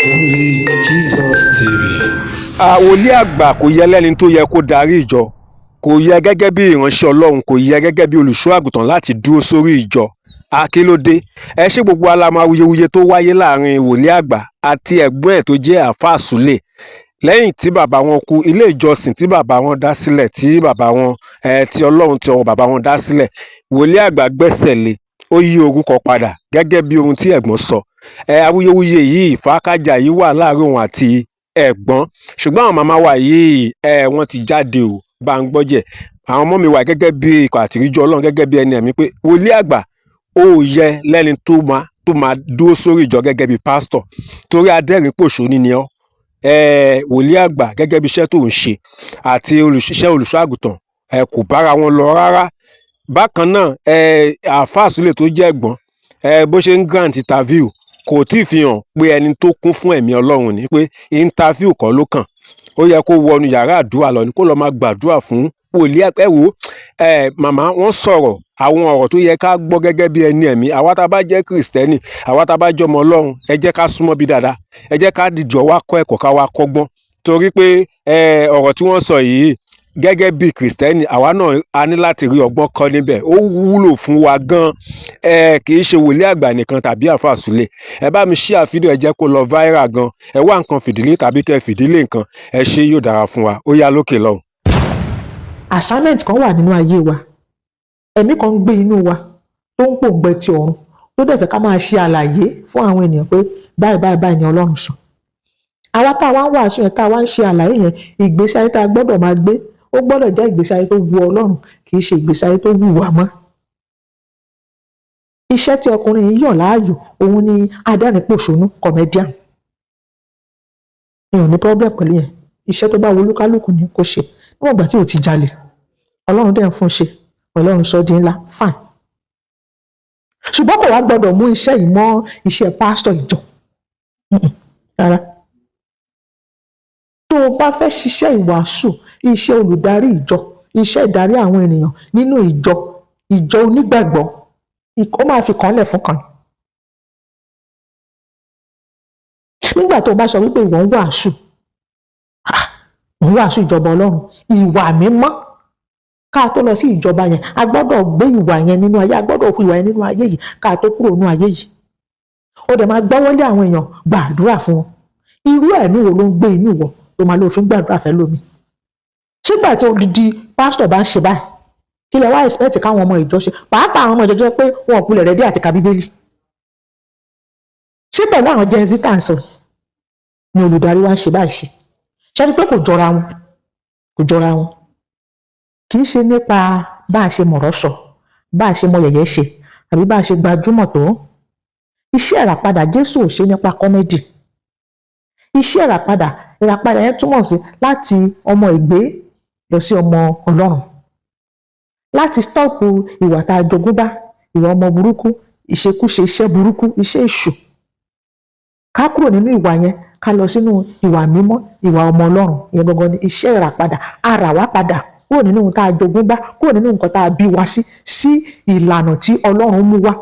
Only Jesus TV. Wòlíì àgbà kò yẹ lẹ́ni tó yẹ kó darí ìjọ, kò yẹ gẹ́gẹ́ bí ìránṣẹ́ Ọlọ́run, kò yẹ gẹ́gẹ́ bí olùṣọ́ àgùntàn láti dúró sórí ìjọ. Akílódé? Ẹ ṣé, gbogbo alamọ awuyewuye tó wáyé láàrin wòlíì àgbà àti ẹ̀gbọ́n ẹ̀ tó jẹ́ Àáfàá Sule lẹ́yìn tí bàbá wọn kú. Ilé ìjọsìn tí bàbá wọn dá sílẹ̀, tí bàbá wọn ẹ tí Ọlọ́run ti ọwọ́ bàbá wọn dá sílẹ̀, wòlíì àgbà gbẹ́sẹ̀ lé, ó yí orúkọ padà gẹ́gẹ́ bí ohun tí ẹ̀gbọ́n sọ. Awuyewuye yìí, ìfàkájà yìí wà láàrin òun àti ẹ̀gbọ́n, ṣùgbọ́n àwọn màmá wa yìí, wọ́n ti jáde ò bá ń gbọ́jẹ̀. Àwọn ọmọ mi wà gẹ́gẹ́ bí ikọ̀ àtìríjọ Ọlọ́run, gẹ́gẹ́ bí ẹni ẹ̀mí, pé wòlíì àgbà ó yẹ lẹ́ni tó máa dúró sórí ìjọ gẹ́gẹ́ bí pásítọ̀, torí adẹ́rìn pòṣóní ni ọ́. Wòlíì àgbà, gẹ́gẹ́ bí iṣẹ́ tó ń ṣe àti olùṣiṣẹ́ olùṣọ́ àgùntàn, kò bára wọn lọ rárá. Bákan náà, Àáfàá Sule tó jẹ́ ẹ̀gbọ́n, bó ṣe ń grant interview kò tí ì fi hàn pé ẹni tó kún fún ẹ̀mí Ọlọ́run ni, pé interview kọ́ ló kàn. Ó yẹ kó wọnú yàrá àdúrà lọ ni, kó lọ́ọ́ máa gbàdúrà fún wòlíì. Ẹ wò ẹ, màmá wọn sọ̀rọ̀, àwọn ọ̀rọ̀ tó yẹ ká gbọ́ gẹ́gẹ́ bí ẹni ẹ̀mí. Àwa tá a bá jẹ́ Kìrìsìtẹ́nì, àwa tá a bá jọmọ Ọlọ́run, ẹ jẹ́ ká súnmọ́ bí dáadáa, ẹ jẹ́ ká dìjọ́ wá kọ́ ẹ̀kọ́, ká wá kọ́gbọ́n, torí pé ọ̀rọ̀ tí wọ́n sọ yìí, gẹ́gẹ́ bí Kìrìsìtẹ́nì, àwa náà a ní láti rí ọgbọ́n kọ́ níbẹ̀. Ó wúlò fún wa gan. Kì í ṣe wòlíì àgbà nìkan tàbí Àáfàá Sule. Ẹ bá mi share fídíò, ẹ jẹ́ kó lọ viral gan. Ẹ wá nǹkan fìdílé tàbí kẹ́ fìdílé nǹkan. Ẹ ṣé, yóò dára fún wa. Ó yá, lókè lọ́hùn. Assignment kan wà nínú ayé wa. Ẹ̀mí kan ń gbé inú wa tó ń pòǹgbẹ ti ọ̀run, tó dẹ̀ fẹ́ ká máa ṣe àlàyé fún àwọn ènìyàn pé báyìí báyìí báyìí ni Ọlọ́run sọ. Àwa tá a wá ń wàásù yẹn, tá a wá ń ṣe àlàyé yẹn, ìgbésí ayé tá a gbọ́dọ̀ máa gbé, ó gbọ́dọ̀ jẹ́ ìgbésí ayé tó wu Ọlọ́run, kì í ṣe ìgbésí ayé tó wù wá mọ́. Iṣẹ́ tí ọkùnrin yìí yàn láàyò, òun ni adẹ́rìn-pòṣónú, comedian. Mi ò ní problem pẹ̀lú yẹn. Iṣẹ́ tó bá wo olúkálùkù ní kó ṣe, níwọ̀n ìgbà tí ò ti jalè, Ọlọ́run dẹ̀ ń fún ṣe, Ọlọ́run sọ di ńlá, fine. Ṣùgbọ́n kò wá gbọ́dọ̀ mú iṣẹ́ yìí mọ́ iṣẹ́ pásítọ̀ ìjọ. Rárá. Tó o bá fẹ́ ṣiṣẹ́ ìwàásù, iṣẹ́ olùdarí ìjọ, iṣẹ́ ìdarí àwọn ènìyàn nínú ìjọ, ìjọ onígbàgbọ́, ó máa fi kàn lẹ̀ fún kan. Nígbà tó o bá sọ wípé ìwọ ń wàásù, ń wàásù ìjọba Ọlọ́run, ìwà mímọ́, ká tó lọ sí ìjọba yẹn, a gbọ́dọ̀ gbé ìwà yẹn nínú ayé, a gbọ́dọ̀ hu ìwà yẹn nínú ayé yìí ká tó kúrò nínú ayé yìí. Ó dẹ̀ máa gbọ́wọ́lé àwọn èèyàn, gbàdúrà fún wọn. Irú ẹ̀mí wo ló ń gbé inú ìwọ tó máa lóò fi ń gbàdúrà fẹ́ lómi? Sígbà tí odidi pásítọ̀ bá ń ṣe báyìí, kí lẹ wá expect káwọn ọmọ ìjọ ṣe? Pàápàá àwọn ọmọ ìjọ jẹ́ pé wọn ò kulẹ̀ ready àti ka Bíbélì. Ṣé pẹ̀lú àwọn Gen Z tá à ń sọ ni olùdarí wa ń ṣe báyìí? Ṣe ni pé kò jọra wọn, kò jọra wọn. Kì í ṣe nípa bá a ṣe mọ̀rọ̀ sọ, bá a ṣe mọ yẹ̀yẹ́ ṣe, àbí bá a ṣe gbajúmọ̀ tó. Iṣẹ́ ìràpadà, Jésù ò ṣe nípa comedy. Iṣẹ́ ìràpadà, ìràpadà yẹn túmọ̀ sí láti ọmọ ìgbé lọ sí ọmọ Ọlọ́run, láti stop ìwà tá a jogún bá, ìwà ọmọ burúkú, ìṣekúṣe, iṣẹ́ burúkú, iṣẹ́ èṣù. Ká kúrò nínú ìwà yẹn, ká lọ sínú ìwà mímọ́, ìwà ọmọ Ọlọ́run. Ìyẹn gangan ni iṣẹ́ ìràpadà. A rà wá padà kúrò nínú ohun tá a jogún bá, kúrò nínú nǹkan tá a bí wa sí, sí ìlànà tí Ọlọ́run mú wá.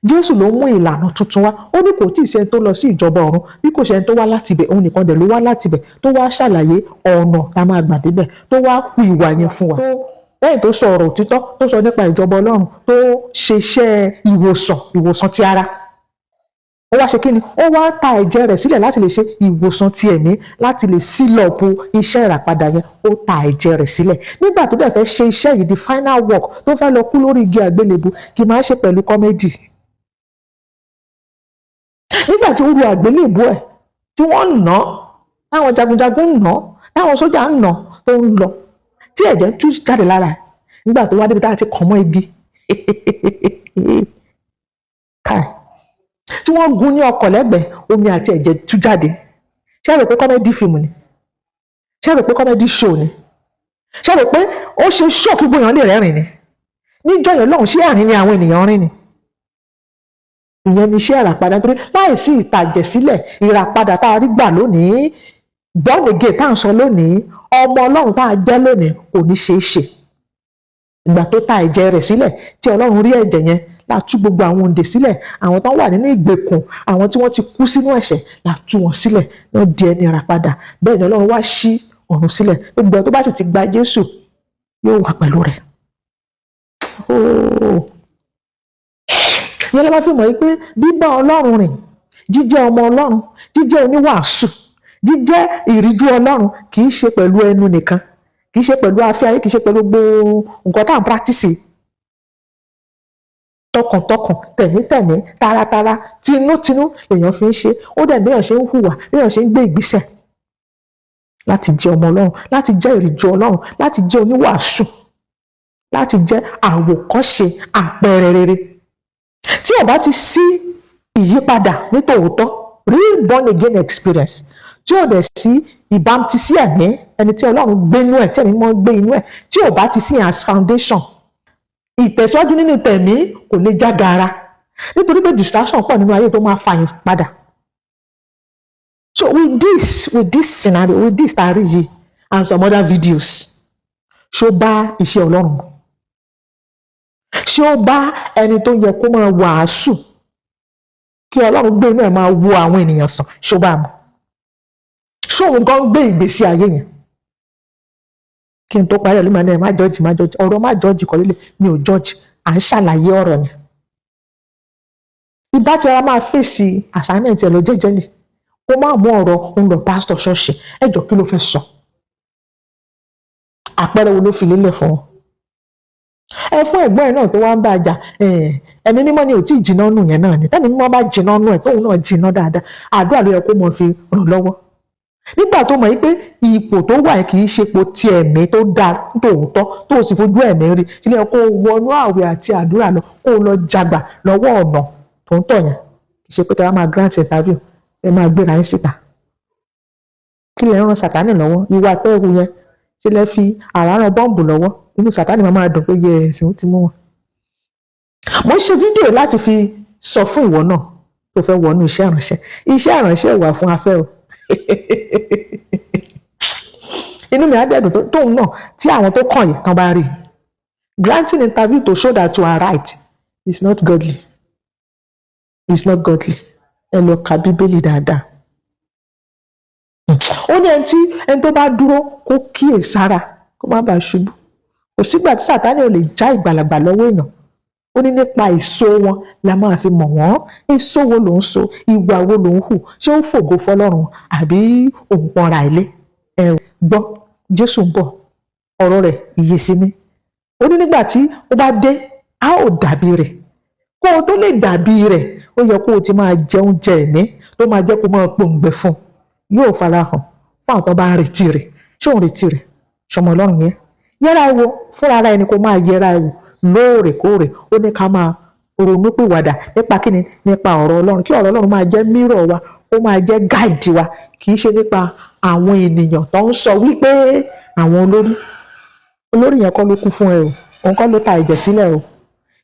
Jésù ló mú ìlànà tuntun wá. Ó ní kò tí ì sẹ́ni tó lọ sí ìjọba ọ̀run bí kò sẹ́ni tó wá láti ibẹ̀. Òun nìkan dẹ̀ ló wá láti ibẹ̀, tó wá ṣàlàyé ọ̀nà tá a máa gbà débẹ̀, tó wá hu ìwà yẹn fún wa. Lẹ́yìn tó sọ ọ̀rọ̀ òtítọ́, tó sọ nípa ìjọba Ọlọ́run, tó ṣe iṣẹ́ ìwòsàn, ìwòsàn ti ara, ó wá ṣe kí ni? Ó wá ta ẹ̀jẹ̀ rẹ̀ sílẹ̀ láti lè ṣe ìwòsàn ti ẹ̀mí, láti lè sílọ̀pù iṣẹ́ ìràpadà yẹn. Ó ta ẹ̀jẹ̀ rẹ̀ sílẹ̀. Nígbà tó dẹ̀ fẹ́ ṣe iṣẹ́ yìí, the final work, tó fẹ́ lọ kú lórí igi àgbélébù, kì í máa ṣe pẹ̀lú comedy. Nígbà tí ó ru àgbélébù ẹ̀, tí wọ́n ń nà án, táwọn jagunjagun ń nà án, táwọn sójà ń nà án, tó ń lọ, tí ẹ̀jẹ̀ tú jáde lára ẹ̀, nígbà tó wá débi tá a ti kàn mọ́ igi káì, tí wọ́n gún ní ọkọ̀ lẹ́gbẹ̀ẹ́, omi àti ẹ̀jẹ̀ tú jáde. Ṣé ẹ rò pé comedy film ni? Ṣé ẹ rò pé comedy show ni? Ṣé ẹ rò pé ó ṣe show kí gbóyàn lè rẹ́rìn ni níjọ́ yẹn lọ́hùn? Ṣé àárín ni àwọn ènìyàn rìn ni? Ìyẹn ni iṣẹ́ ìràpadà, nítorí láìsí ìtàjẹ̀sílẹ̀, ìràpadà tá a rí gbà lónìí, born again tá à ń sọ lónìí, ọmọ Ọlọ́run tá a jẹ́ lónìí, kò ní ṣeé ṣe. Ìgbà tó ta ẹ̀jẹ̀ rẹ̀ sílẹ̀, tí Ọlọ́run rí ẹ̀jẹ̀ yẹn láti La tú gbogbo àwọn òǹdè sílẹ̀, àwọn tó wà nínú ìgbèkùn, àwọn tí wọ́n ti kú sínú ẹ̀ṣẹ̀, la tú wọn sílẹ̀, wọ́n di ẹni rà padà. Bẹ́ẹ̀ ni Ọlọ́run wá ṣí ọ̀run sílẹ̀. Gbogbo ẹni tó bá sì ti gba Jésù yóò wà pẹ̀lú rẹ̀. Ooo, ìyẹn ló bá fi mọ̀ wípé bíbá Ọlọ́run rìn, jíjẹ́ ọmọ Ọlọ́run, jíjẹ́ oníwàásù, jíjẹ́ ìríjú Ọlọ́run, kì í ṣe pẹ̀lú ẹnu nìkan, kì í ṣe pẹ̀lú afẹ́ ayé, kì í ṣe pẹ̀lú gbogbo nǹkan tá à ń practice. Tọkàntọkàn, tẹ̀mítẹ̀mí, taratara, tinútinú èèyàn fi ń ṣe. Ó dẹ̀ béèyàn ṣe ń hùwà, béèyàn ṣe ń gbé ìgbésẹ̀ láti jẹ́ ọmọ Ọlọ́run, láti jẹ́ ìríjú Ọlọ́run, láti jẹ́ oníwàásù, láti jẹ́ àwòkọ́ṣe, àpẹẹrẹ rere. Tí ó bá ti sí ìyípadà nítòótọ́, real born again experience, tí ò dẹ̀ sí ìbámutisí ẹ̀mí, ẹni tí Ọlọ́run gbé inú ẹ̀, tí ẹ̀mí mọ́ gbé inú ẹ̀, tí ò bá ti sí as foundation, ìtẹ̀síwájú nínú tẹ̀mí kò lè já gaara, nítorí pé distraction pọ̀ nínú ayé tó máa fàyàn padà. So with this scenario, with this tari yìí and some other videos, ṣó bá iṣẹ́ Ọlọ́run mu? Ṣé ó bá ẹni tó yẹ kó máa wàásù, kí Ọlọ́run gbé inú ẹ̀ máa wo àwọn ènìyàn sàn, ṣó bá mu? Ṣóun gan gbé ìgbésí ayé yẹn? Kí n tó parí ẹ̀ ló máa ní ẹ̀ má judge, má judge. Ọ̀rọ̀ má judge kọ́ lílé mi ò judge, à ń ṣàlàyé ọ̀rọ̀ ni. Ìbá tí ara máa fèsì assignment ẹ̀ lọ jẹ́jẹ́lì, kó má mú ọ̀rọ̀ ń lọ pásítọ̀ ṣọ́ọ̀ṣì. Ẹ jọ, kí ló fẹ́ sọ? Àpẹẹrẹ wo ló fi lélẹ̀ fún wọn? Ẹ fún ẹ̀gbọ́n ẹ̀ náà tó wá ń bá a jà, ẹ̀mí mímọ́ ni ò tí ì jiná nù yẹn náà ni. Tẹ́mi mímọ́ bá jiná nù ẹ̀, tóun náà jiná dáadáa, àdúrà ló yẹ kó mọ̀ fi ràn lọ́wọ́. Nígbà tó mọ̀ yí pé ipò tó wà kì í ṣe ipò ti ẹ̀mí tó dáa tòótọ́, tó sì fojú ẹ̀mí rí, ilé kó wọnú àwẹ̀ àti àdúrà lọ, kó lọ jagbà lọ́wọ́ ọ̀nà tó ń tọ̀ yẹn. Kì í ṣe pé kí wọ́n máa grant interview, ẹ máa gbéra yín síta. Kí lẹ ń ran Sàtánì lọ́wọ́? Ìwà tẹ́rù yẹn, ṣe lẹ fi àràràn bọ́ǹbù lọ́wọ́? Inú Sàtánì máa dùn pé yes, ó ti mú wọn. Mo ń ṣe fídíò láti fi sọ fún ìwọ náà tó fẹ́ wọnú iṣẹ́ ìránṣẹ́. Iṣẹ́ ìránṣẹ́ wà fún afẹ́ o. Inú mi á dẹ̀dùn tóun náà tí àwọn tó kàn yìí tán bá rí. Granting interview to show that you are right is not godly, is not godly. Ẹ lọ ka Bíbélì dáadáa. Ó ní ẹni tí ẹni tó bá dúró, kó kíyè sára, kó má bàa ṣubú. Kò sígbà tí Sàtánì ò lè já ìgbàlagbà lọ́wọ́ èèyàn. Ó ní nípa èso wọn la máa fi mọ̀ wọ́n. Èso wo ló ń so? Ìwà wo ló ń hù? Ṣé ó fògo fọ́lọ́run àbí òun pọnra ilé? Ẹ gbọ́, Jésù ń bọ̀, ọ̀rọ̀ rẹ̀ ìyè sí ni. Ó ní nígbà tí ó bá dé, a ó dàbí rẹ̀. Kó o tó lè dàbí rẹ̀, ó yẹ kó o ti máa jẹ oúnjẹ ẹ̀mí tó máa jẹ́ kó máa pòǹgbẹ fún un. Yóò farahàn fún àwọn tó bá ń retí rẹ̀. Ṣé òun retí rẹ̀? Ṣọmọ Ọlọ́run yẹn, yẹra ẹ wo fúnra ara ẹni, kó máa yẹra ẹ wò lóòrèkóòrè. Ó ní ká máa ronú pìwàdà nípa kíni? Nípa ọ̀rọ̀ Ọlọ́run. Kí ọ̀rọ̀ Ọlọ́run máa jẹ́ mirror wa, ó máa jẹ́ guide wa, kì í ṣe nípa àwọn ènìyàn tó ń sọ wípé àwọn olórí. Olórí yẹn kọ́ ló kú fún ẹ o, òun kọ́ ló ta ẹ̀jẹ̀ sílẹ̀ o.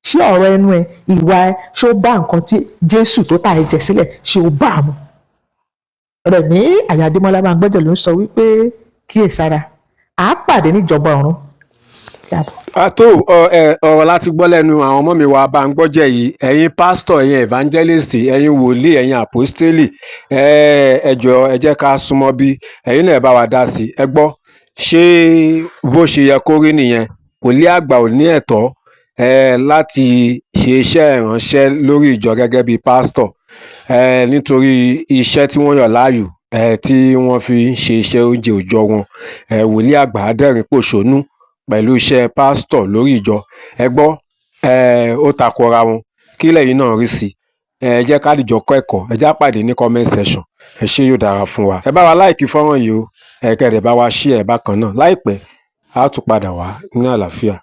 Ṣé ọ̀rọ̀ ẹnu ẹ, ìwà ẹ, ṣé ó bá nǹkan tí Jésù tó ta ẹ̀jẹ̀ sílẹ̀, ṣé ó bá a mu? Rẹ̀mí Àyàdémọ́lá máa gbọ́dọ̀ ló ń sọ wípé kíyèsára, àá pàdé níjọba ọ̀run. Dàbọ̀. Àtò ọ̀rọ̀ láti gbọ́ lẹ́nu àwọn ọmọ mi wa bá ń gbọ́jẹ̀ yìí. Ẹ̀yin pásítọ̀, ẹ̀yin evangelist, ẹ̀yin wòlíì, ẹ̀yin àpọ́stélì, ẹ jọ̀ọ́, ẹ jẹ́ ká súnmọ́ bí ẹ̀yin náà bá wa dá sí. Ẹ gbọ́, ṣé bó ṣe yẹ kó rí nìyẹn? Wòlíì àgbà ò ní ẹ̀tọ́ láti ṣe iṣẹ́ ìránṣẹ́ lórí ìjọ gẹ́gẹ́ bí pásítọ̀, nítorí iṣẹ́ tí wọ́n yàn láàyò, tí wọ́n fi ń ṣe iṣẹ́ oúnjẹ òòjọ́ wọn. Wòlíì àgbà adẹ́rìn-pọ̀ṣónú pẹ̀lú iṣẹ́ pásítọ̀ lórí ìjọ. Ẹ gbọ́, ó takora wọn. Kí lẹ̀yin náà rí sí ẹ? Jẹ́ ká dìjọ kọ́ ẹ̀kọ́. Ẹ já pàdé ní comment section. Ẹ ṣé, yóò dára fún wa. Ẹ bá wa like fọ́nrán yìí o, ẹ kẹ́ ẹ dẹ̀ bá wa share ẹ̀ bákan náà. Láìpẹ́, á tún padà wá ní àlàáfíà.